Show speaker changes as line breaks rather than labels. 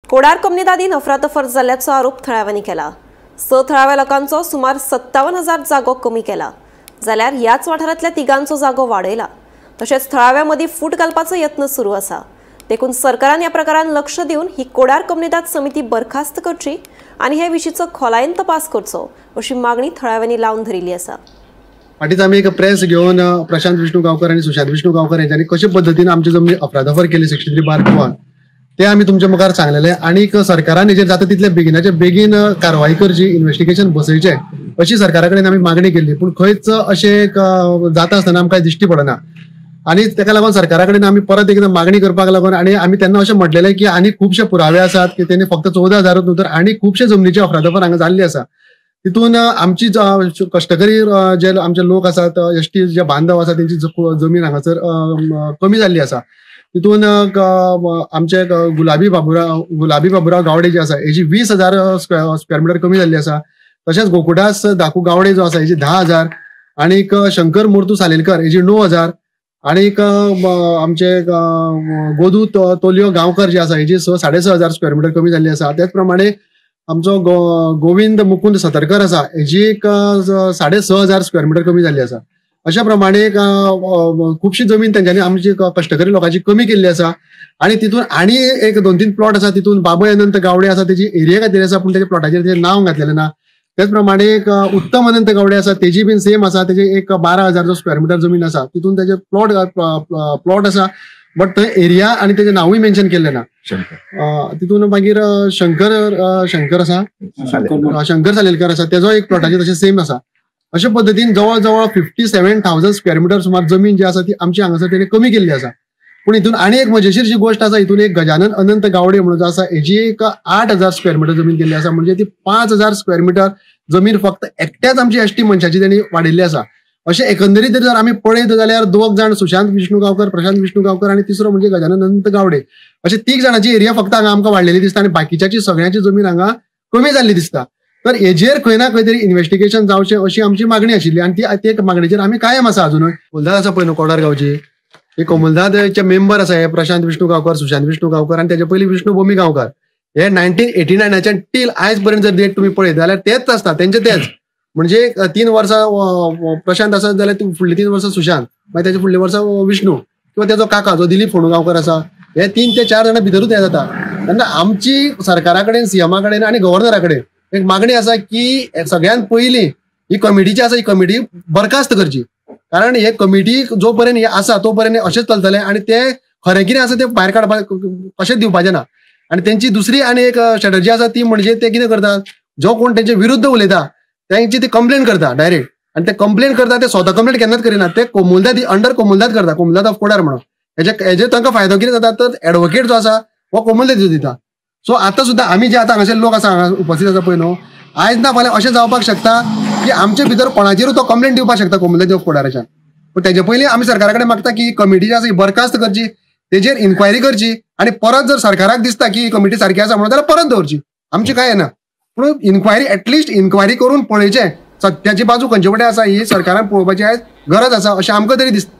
कोडार कोमुनिदादीन अफरातफर जाल्ल्याचो आरोप थळाव्यांनी केला। 6 थळाव्या लोकांचो सुमार 57,000 जागो कमी केला जाल्यार ह्याच वाठारांतल्या तिगांचो जागो वाडयला। तशेंच थळाव्यां मदीं फूट घालपाचो यत्न सुरू आसा। देखून सरकारान ह्या प्रकारान लक्ष दिवन ही कोडार कोमुनिदाद समिती बरखास्त करची आनी हे विशींचो खोलायेन तपास करचो अशी मागणी थळाव्यांनी लावन धरिल्ली आसा।
फाटींच आमी एक प्रेस घेवन प्रशांत विष्णू गांवकर आनी सुशांत विष्णू गांवकर हेंच्यांनी कशे पद्दतीन आमची जमनी अफरातफर केली 63/2 ते आमी तुमच्या मुखार सांगलेले। आनीक सरकारान हेजेर जाता तितले बेगिनाचे बेगीन कारवाई करची, इन्व्हेस्टिगेशन बसयचें अशी सरकारा कडेन आमी मागणी केल्ली, पूण खंयच अशें जाता आसतना आमकां दिश्टी पडना। आनी तेका लागून सरकारा कडेन आमी परत एकदां मागणी करपाक लागून आनी आमी तेन्ना अशें म्हटलेलें की आनी खुबशे पुरावे आसात की तेणी फक्त 14,000 न्हू तर आनी खुबशे जमनीची अफरातफर हांगा जाल्ली आसा। तितून आमची कश्टकरी जे आमचे लोक आसात, एसटी जे बांधव आसा तेंची जमीन हांगासर कमी जाल्ली आसा। तितून आमचे गुलाबी बाबुराव गावडे जे आसा हेजी 20,000 स्क्वेअर मिटर कमी जाल्ली आसा। तशेंच गोकुळदास धाकू गावडे जो आसा हेजी 10,000 आनीक शंकर मोर्तू सालेलकर हेजी 9,000 आनीक आमचे गोदू तोलियो गांवकर जे आसा हेजी 6,500 स्क्वेअर मिटर कमी जाल्ली आसा। त्याच प्रमाणे आमचो गोविंद मुकुंद सतरकर आसा हेजी एक 6,500 स्क्वेअर मिटर कमी जाल्ली आसा। अशा प्रमाणे खुबशी जमीन तेंच्यांनी आमची कश्टकरी लोकांची कमी केल्ली आसा। आनी तितून आनी एक 2-3 प्लॉट आसा तितून बाबय अनंत गावडे आसा तेजी एरिया घातलेली आसा पूण तेच्या प्लॉटाचेर तेजें नांव घातलेलें ना। त्याच प्रमाणे एक उत्तम अनंत गावडे आसा तेजी बीन सेम आसा, तेजी एक 12,000 स्क्वेअर मिटर जमीन आसा, तितून तेजे प्लॉट आसा बट थंय एरिया आनी तेजें नांवूय मेन्शन केल्लें ना। तितून मागीर शंकर आसा, शंकर सालेलकर आसा तेजो एक प्लॉटाचेर तशें सेम आसा। अशे पद्दतीन जवळ जवळ 57,000 स्क्वेअर मिटर सुमार जमीन जी आसा ती आमची हांगासर तेणी कमी केल्ली आसा। पूण हितून आनी एक मजेशीर जी गोश्ट आसा, हितून एक गजानन अनंत गावडे म्हणून जो आसा हेजी एक 8,000 स्क्वेअर मिटर जमीन केल्ली आसा, म्हणजे ती 5,000 स्क्वेअर मिटर जमीन फक्त एकट्याच आमची एसटी मनशाची तेणी वाडयल्ली आसा। अशें एकंदरीत जर आमी पळयत जाल्यार 2 जाण सुशांत विष्णू गांवकर, प्रशांत विष्णू गांवकर आनी तिसरो म्हणजे गजानन अनंत गावडे अशे 3 जाणांची एरिया फक्त हांगा आमकां वाडलेली दिसता आनी बाकीच्याची सगळ्यांची जमीन हांगा कमी जाल्ली दिसता। तर हेजेर खंय ना खंय तरी इन्व्हेस्टिगेशन जावचें अशी आमची मागणी आशिल्ली आनी ती एक मागणीचेर आमी कायम आसा अजुनूय। कोमुनिदाद आसा पळय न्हू कोडार गांवची, हे कोमुनिदादचे मेंबर आसा हे प्रशांत विष्णू गांवकर, सुशांत विष्णू गांवकर आनी तेजे पयलीं विष्णू बोमी गांवकर। हे 1989च्यान टील आयज पर्यंत जर डेट तुमी पळयत जाल्यार तेच आसता तेंचे तेच, म्हणजे 3 वर्सां प्रशांत आसा जाल्यार फुडलीं 3 वर्सां सुशांत, मागीर तेजे फुडल्या वर्सा विष्णू किंवा तेजो काका जो दिलीप फोंडू गांवकर आसा, हे 3 ते 4 जाणां भितरूच हें जाता। तेन्ना आमची सरकारा कडेन, सीएमा कडेन आनी गव्हर्नरा कडेन एक मागणी आसा की सगळ्यात पयलीं ही कमिटी जी आसा ही कमिटी बरखास्त करची, कारण हे कमिटी जो पर्यंत हे आसा तो पर्यंत अशेंच चलतलें आनी ते खरें कितें आसा तें भायर काडपाक कशेंच दिवपाचें ना। आनी तेंची दुसरी आनी एक स्ट्रेटजी आसा ती म्हणजे ते कितें करतात, जो कोण तेंचे विरुद्ध उलयता तेंची ती कंप्लेन करता डायरेक्ट, आनी ते कंप्लेन करता ते स्वता कंप्लेन केन्नाच करिना, ते कोमुनिदाद अंडर कोमुनिदाद करता, कोमुनिदाद ऑफ कोडार म्हणून। हेजे तांकां फायदो कितें जाता तर एडवोकेट जो आसा हो कोमुनिदाद दिता। सो आतां सुद्दां आमी जे आतां हांगासर लोक आसा हांगा उपस्थित आसा पळय न्हू, आयज ना फाल्यां अशें जावपाक शकता की आमचे भितर कोणाचेरूय तो कंप्लेन दिवपाक शकता कोमुनिदाद ऑफ कोडाराच्यान। पूण तेजे पयलीं आमी सरकारा कडेन मागता की कमिटी जी आसा ही बरखास्त करची, तेजेर इन्क्वायरी करची आनी परत जर सरकाराक दिसता की ही कमिटी सारकी आसा म्हणून जाल्यार परत दवरची, आमची कांय येना। पूण इन्क्वायरी एटलिस्ट इन्क्वायरी करून पळयचें सत्याची बाजू खंयचे वटेन आसा ही सरकारान पळोवपाची आयज गरज आसा अशें आमकां तरी दिसता।